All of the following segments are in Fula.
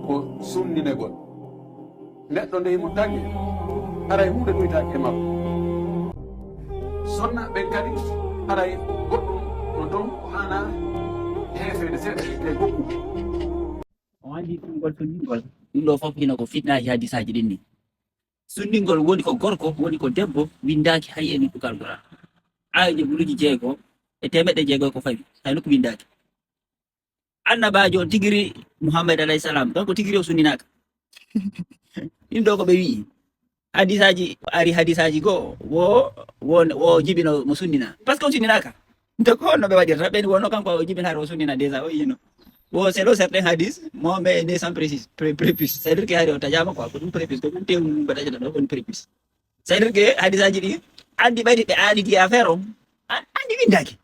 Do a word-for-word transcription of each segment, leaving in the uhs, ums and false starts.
Ko sunninegol. Neɗɗo nde himo tagi, haray huunde ɗuytaaki e makko. Sonnaaɓe ɓen kadi, haray goɗɗum no toon ko haanaa heefeede seeɗa e goɗɗum. O anndi ɗum ngol sunndingol. Ɗum ɗoo fof hino ko fitnaaji hadisaaji ɗin ni. Sunndingol woni ko gorko, woni ko debbo, winndaaki hay e nokku Alquraan. Aayaaji buluuji jeego e teemeɗɗe jeego ko fawi, hay nokku winndaaki. Annabaajo on tigiri Muhammad alayhi salam, kanko tigiri o sunninaaka. Ɗum ɗoo ko ɓe wi'i. Hadisaaji, ari hadisaaji goo, wo, wo, wo jibino mo sunnina. Parce que o sunninaaka. Donc honno ɓe waɗirta? Ɓen wonno kanko o jibinaare o sunnina déjà, o yiino. Wo selon certains hadis, mo mais ne sans précis, pré-, prépuce. C'est-à-dire que hari o taƴaama quoi, ko ɗum prépuce, ko ɗum tewu mum ko taƴata ɗo, woni prépuce. C'est-à-dire que hadisaaji ɗi, anndi ɓayde ɓe aalidi e affaire o, a-, anndi winndaaki.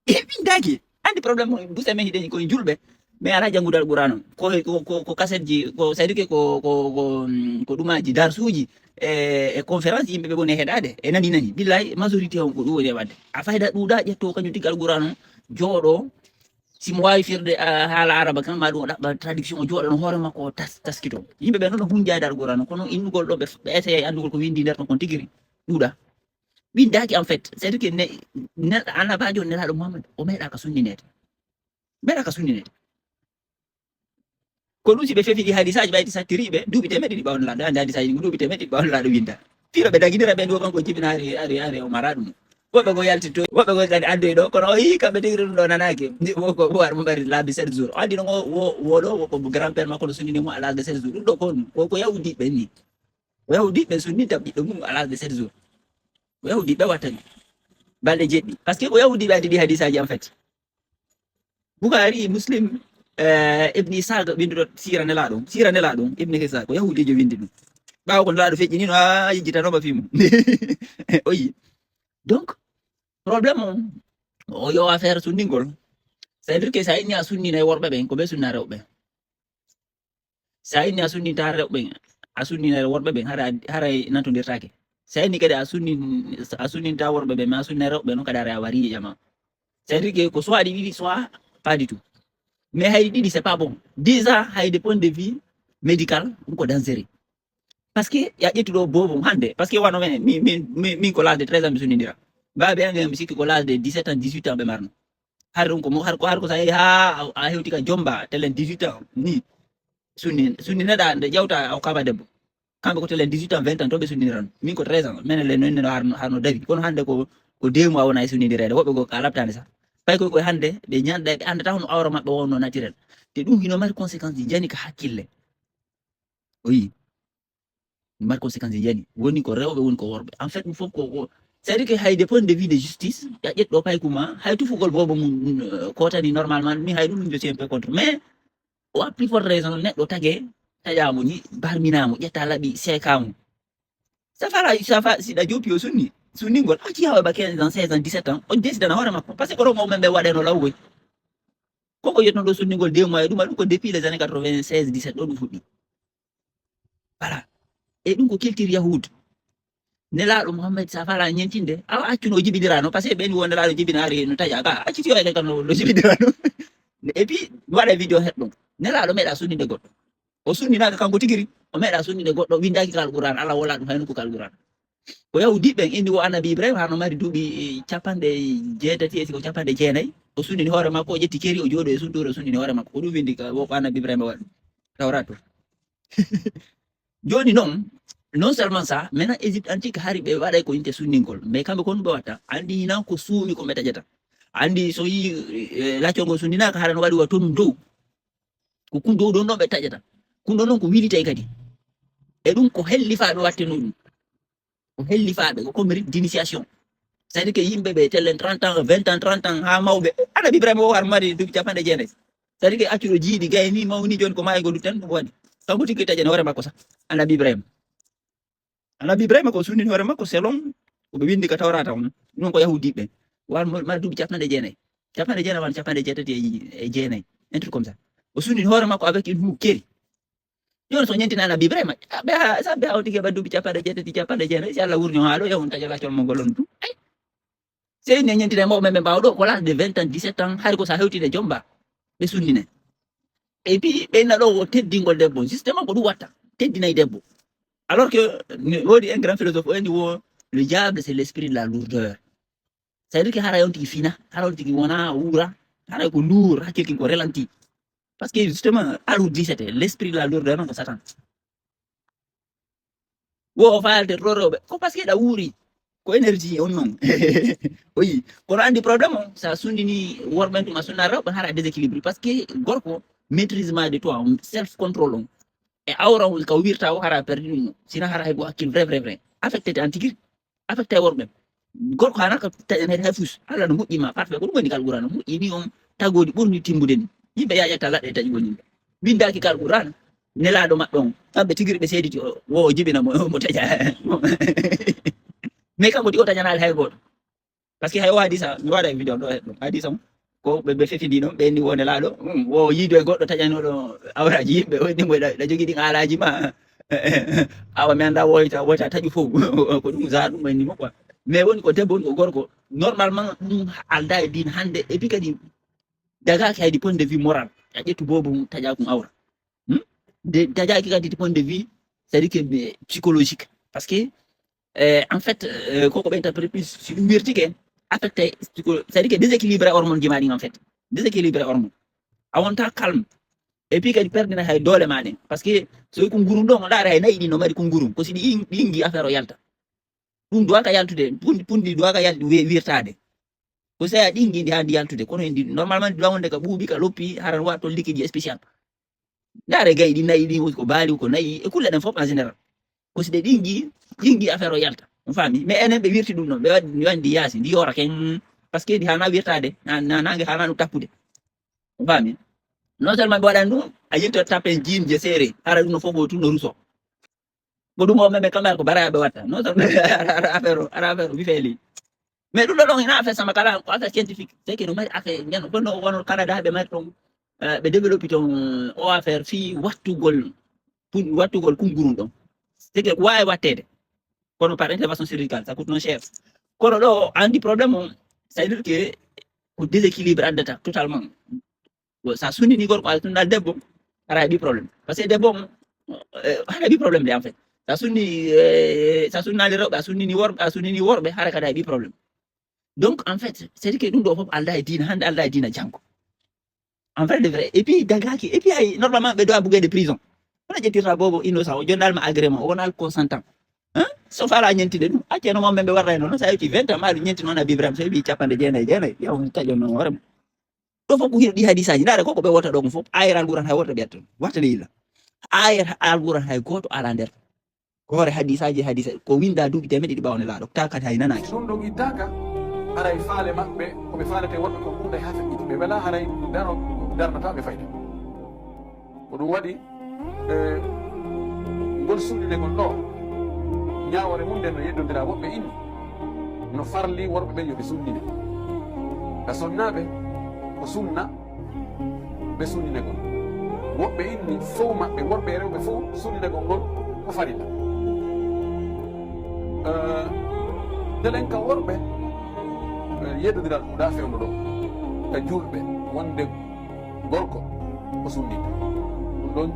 E winndaaki. Anndi problème mo, duse men hiɗen ko e julɓe, mais alaa janngude Alquraan o. Ko, ko, ko, ko kasetji, ko, c'est-à-dire que ko, ko, ko, mm, ko ɗumaaji, darsuuji, e, e conférence yimɓe ɓe woni e heɗaade, e nani nani. Billahi, majorité on ko ɗum woni e waɗde. A fayda ɗuuɗa, ƴetto kañum tigi Alquraan o, jooɗo, si mo waawi firde, a, haala araba kan, ma ɗum o ɗaɓɓa traduction, o jooɗa no hoore makko, o tas-, taskito. Yimɓe ɓe noon no hunjaade Alquraan o, kono innugol ɗo ɓe, ɓe essayé anndugol ko winndi nder ton kon tigiri, ɗuuɗa. Winndaaki en fait. C'est-à-dire que ne, ne, annabaajo nelaaɗo Muhammad, o meeɗaaka sunnineede. Meeɗaaka sunnineede. Ko ɗum si ɓe fefi ɗi hadisaaji ɓayde sattiriiɓe, duuɓi teemeɗɗe ɗiɗi ɓaawo Nelaaɗo, anndi hadisaaji ɗi ko duuɓi teemeɗɗe ɗiɗi ɓaawo Nelaaɗo winnda. Fii no ɓe daginira ɓen ɗo kanko jibinaari, ari, ari, o maraa ɗum. Woɓɓe goo yaltitto, woɓɓe goo kadi addoy ɗo, kono o yii kamɓe tigiri ɗum ɗo nanaaki. Ni wo ko, wo ar mo mari laabi sept jours. O anndi non o, wo, wo ɗo, wo ko grand-père makko no sunnini mo à l'âge de sept jours. Ɗum ɗo ko, ko, ko Yahuudiiɓe ni. Ko Yahuudiiɓe sunninta ɓiɗɗo mum à l'âge de sept jours. Ko Yahuudiiɓe wattani. Balɗe jeɗɗi. Parce que ko Yahuudiiɓe addi ɗi hadisaaji en fait. Bukhari, Muslim, eh, Ibn Ishaq, winnduɗo siira Nelaaɗo, siira Nelaaɗo, Ibn Ishaq, ko Yahuudiijo winndi ɗum. Ɓaawo ko Nelaaɗo feƴƴini no, a yejjitanooma fii mum. O yii. Donc, problème o, o yo affaire sunndingol. C'est-à-dire que so a inni a sunnina e worɓe ɓen, ko ɓe sunna rewɓe. So a inni a sunninta rewɓe ɓen, a sunnina worɓe ɓen, hara, haray nantondirtaake. So a inni kadi a sunnin-, a sunninta worɓe ɓen, mais a sunnina rewɓe ɓen, non kadi haray a warii e jamaa. C'est-à-dire que ko soit ɗi ɗiɗi, soit pas du tout. Mais hay ɗiɗi, c'est pas bon. Déjà, hay de point de vue médical, ɗum ko dangereux. Parce que ya ƴettu ɗo boobum hannde, parce que wano men, min, min, min, min ko l'âge de treize ans mi sunnindira. Baaɓe an ɓe mi sikki ko l'âge de dix-sept ans, dix-huit ans ɓe marno. Har ɗum ko mo, har ko, har ko sa yehi haa a, a hewti ka jomba, telen dix-huit ans, ni. Sunni, sunnineɗa nde ƴawta o kaba debbo. Kamɓe ko telen dix-huit ans, vingt ans, to ɓe sunninirano. Min ko treize ans, menen le noon no harno, harno dawi. Kono hannde ko, ko deux mois wona e sunnindireede, woɓɓe goo ka laɓtaani sa. Pay koy koy hannde, ɓe ñanda, ɓe anndata hono awra maɓɓe wonno naturel. Te ɗum hino mari conséquence ji jani ka hakkille. O yii. Mari conséquence ji jani. Woni ko rewɓe, woni ko worɓe. En fait, ɗum fof ko, ko, c'est-à-dire que hay de point de vue de justice, ya ƴetto pay kuma, hay tufugol boobo mum, euh, kotani normalement, mi hay ɗum, je suis un peu contre. Mais, o à plus forte raison, neɗɗo tage, taƴamo ni, barminamo, ƴetta laɓi, seekamo. Sa fala, sa fa, si ɗa joppi o sunni, sunningol, a ciyawa ba quinze ans, seize ans, dix-sept ans, o décidana hoore makko. Parce que ko ɗo mawɓe ɓe waɗeno law koy. Koko yetno ɗo sunningol deux mois, e ɗum, ɗum ko depuis les années quatre-vingt-seize, dix-sept, ɗo ɗum fuɗɗi. Voilà. E ɗum ko culture Yahuud. Nelaaɗo Muhammad, sa fala ñentinde, awa accuno o jibinirano, parce que ɓen wo Nelaaɗo jibinaari no taƴa, ka acciti o ene kan no, no jibinirano. Et puis, waɗa vidéo heɗɗo. Nelaaɗo meeɗa sunninde goɗɗo. O sunninaaka kanko tigiri, o meeɗa sunninde goɗɗo, winndaaki ka Alquraan, Allah wola ɗum hay nokku ka Alquraan. Ko Yahuudiiɓe ɓen inni wo Annabi Ibrahima, hano mari duuɓi, eh, capanɗe jeetati, e si ko capanɗe jeenayi. O sunnini hoore makko, o ƴetti keri, o jooɗo e sudduure, o sunnini hoore makko. Ko ɗum winndi ka, wo ko Annabi Ibrahima waɗi. Tawraat to. Jooni noon, non seulement ça, maintenant Égypte antique hari ɓe waɗay ko inte sunningol, mais kamɓe kon ɓe watta, anndi hinan ko suumi ko ɓe taƴata. Anndi so yi, eh, laccol ngol sunninaaka, hara no waɗi wa tonum dow. Ko kun dow ɗon ɗon ɓe taƴata. Kun ɗon ɗon ko wilitay kadi. E ɗum ko hellifaaɓe wattino ɗum. Ko hellifaaɓe, ko comme rite d'initiation. C'est-à-dire que yimɓe ɓe tellen trente ans, vingt ans, trente ans, haa mawɓe. Annabi Ibrahima o har mari duuɓi capanɗe jeenayi. C'est-à-dire que accuɗo jiiɗi gayni mawni, jooni ko maayugol tan ɗum waɗi. Kanko tigi taƴani hoore makko sah. Annabi Ibrahima. Annabi Ibrahima ko sunnini hoore makko selon ko ɓe winndi ka Tawraata on. Ɗum ko Yahuudiiɓe. War mo, mari duuɓi capanɗe jeenayi. Capanɗe jeenayi walla capanɗe jeetati e, e jeenayi. Un truc comme ça. O sunnini hoore makko avec une houe keri. Jooni so ñentina Annabi Ibrahima, a, ɓe ha, sa ɓe hawti keɓa duuɓi capanɗe jeetati, capanɗe jeenayi, si Allah wurni o haa ɗo, yahon taƴa laccol mo ngol on du. Ay. Sey ne ñentina e mawɓe men ɓe ɓaawa ɗo, ko l'âge de vingt ans, dix-sept ans, hari ko sa hewtide jomba, ɓe sunnine. Et puis ɓeyna ɗo o teddingol debbo, justement ko ɗum watta, teddinay debbo. Alors que ne woodi un grand philosophe o eni wo, le diable c'est l'esprit de la lourdeur. C'est à dire que hara yon tigi fina, hara yon tigi wona wuura, hara ko luur, hakkil kin ko relenti. Parce que justement alourdisete, l'esprit de la lourdeur non ko satan. Wo o fayalte to rewɓe ko parce que ɗa wuuri, ko énergie on non. Oui, kono andi problème o, sa sundini worɓe tuma sunna rewɓe hara déséquilibre, parce que gorko maîtrisement de toi, self control on e awra on ka wirta o hara perdi ɗum, sina hara hego hakkil vrai vrai vrai affecté te antigir affecté worɓe. Gorko hana ka taƴanede hay fus, allah no moƴƴi ma parfait, ko ɗum woni kal qurana moƴƴini on, tagodi ɓurni timbude ni. Yimɓe yaƴata laɗɗe taƴugol yimɓe, windaki kal qurana. Nelaɗo maɓɓe on, kamɓe tigiri ɓe seediti o wo o jibina mo mo taƴa. Mais kanko di o taƴanaali hay gooto. Parce que hay o hadisa mi waɗa e vidéo ɗo heɗɗo hadisa mo, ko ɓe ɓe fefidi ɗon ɓe ni wonde laaɗo wo yiido e goɗɗo taƴanoɗo awraji yimɓe o ni mo ɗa jogii ɗin aalaji ma. Awa mi annda woyta woyta taƴu fof. Ko ɗum za ɗum en nimo quoi. Mais woni ko debbo woni ko gorko, normalement ɗum alda e diine hannde et puis kadi dagaki haydi point de vue moral, a ƴettu boobo mum taƴa kum awra. Hmm? De taƴaki kadi point de vue c'est à dire que psychologique, parce que euh, en fait euh, koko ɓe interprète plus si ɗum wirtike affecté, c'est à dire que déséquilibré hormone ji ma ɗin en fait, déséquilibré hormone, a wonta calme. Et puis kadi perdina hay doole ma ɗen, parce que so wi kungurum ɗon o ɗaare hay nayi ɗin no mari kungurum ko si ɗi ɗingi affaire o yalta. Ɗum duwaka yaltude, punndi duwaka yaltude wirtade. Ko saya ɗingi ndi handi yaltude kono ndi normalement ndi duwa wonde ka ɓuuɓi ka loppi hara wa toon likiji spécial. Ndaare gay ɗi nayi ɗin ko baali ko nayi e kulle ɗen fof en général, ko si ɗe ɗingi ɗingi affaire o yalta, on faami? Mais enen ɓe wirti ɗum ɗon ɓe waɗi ndi yaasi ndi yoora ken, parce que ndi hana wirtade, nange hana ɗum tappude, on faami? Non seulement ɓe waɗani ɗum, a yinto tappen jiimje seere hara ɗum no fof o tun no ruso. Ko ɗum o meme kamar ko barayaɓe watta non seulement ara affaire o ara affaire o wifeli. Mais ɗum ɗo ɗon ina affaire sama kala ko affaire scientifique, c'est que no mari affaire ñan bonno o wono canada ɓe mari ton, ɓe développe ton o affaire fi wattugol, wattugol kungurum ɗon. C'est que ko wawi wattede kono par intervention chirurgicale ça coûte non cher. Kono ɗo andi problème o, c'est à dire que ko déséquilibre addata totalement. Sa sunnini gorko a sunna debbo, hara heɓi problème, parce que debbo on hara heɓi problème de en fait. Sa sunni sa sunnali rewɓe a sunnini worɓe a sunnini worɓe hara kadi a heɓi problème. Donc en fait c'est que ɗum ɗo fof alda e diina hande alda e diina janggo. En vrai de vrai et puis dagaki et puis ay normalement ɓe dowa bugede prison. Hono ƴettirta bobo innocent o jondalma agrément o wonal consentant. Hein? So fala ñentide ɗum acceno mo men ɓe warrayno noon sa yewti vingt ans maɗum ñenti noon abi ibrahima so heɓi capanɗe jeenayi jeenayi yaw taƴo noon hoorema. Ɗo fof ko hino ɗi hadisaji ndaare ko ko ɓe wota ɗo ko fof ayere alquran hay wota ɓe attan wata le yilla. Ayere alquran hay goto ala nder. Hoore hadisaji hadisa ko winda duuɓi temeɗe ɗi ɓawne laaɗo ta kadi hay nanaki. Ɗum ɗum ittaka haray faale maɓɓe ko ɓe faalete woɗɓe ko ɗum ɗe ha feƴƴiti ɓe wela haray daro darnata ɓe fayde. Ko ɗum waɗi e ngol suuɗinegol ɗo ñaawore mum nden no yeddondira woɓɓe inni no farli worɓe ɓen yo ɓe sunnine. Ka sonnaaɓe ko sunna ɓe sunninegol. Woɓɓe inni fow maɓɓe worɓe e rewɓe fow sunninegol ngol ko farilla. Ndelen ka worɓe yeddondiral ɗa fewndo ɗo ka julɓe wonde gorko ko sunninde ɗum ɗon.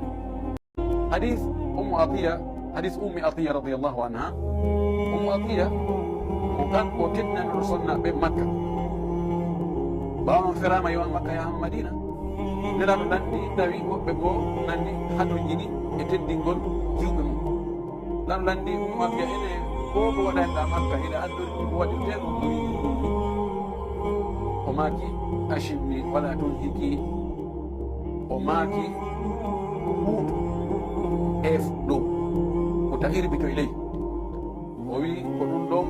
Hadis ummu atiya hadis ummi atiya radiallahu anha. Ummu atiya ko kanko teddinanɗo sonna ɓe makka. Ɓawa on ferama yawan makka yahama madina. Nelaɗo landi tawi woɓɓe goo nandi hatojini e teddingol jiwɓe mum. Lan landi ummu atiya ene ko ko waɗanɗa makka ila addori ko waɗirte ɗum ɓuri. O maaki ashimmi wala tun hiki. O maaki huutu eef ɗum ko ta irbito e ley. O wi ko ɗum ɗon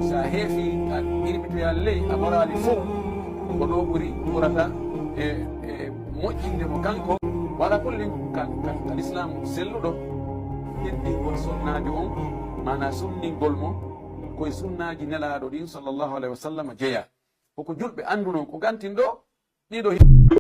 sa heefi a irbitoya ley a moraali fof ko ɗo ɓuri ɓurata e e moƴƴinde mo kanko. Wala kullin ka ka ka l'islam selluɗo teddingol sunnaajo on mana sunningol mo koye sunnaaji nelaaɗo ɗin sallallahu alayhi wa sallam jeya. Koko julɓe annduno ko gantin ɗo ɗiɗo.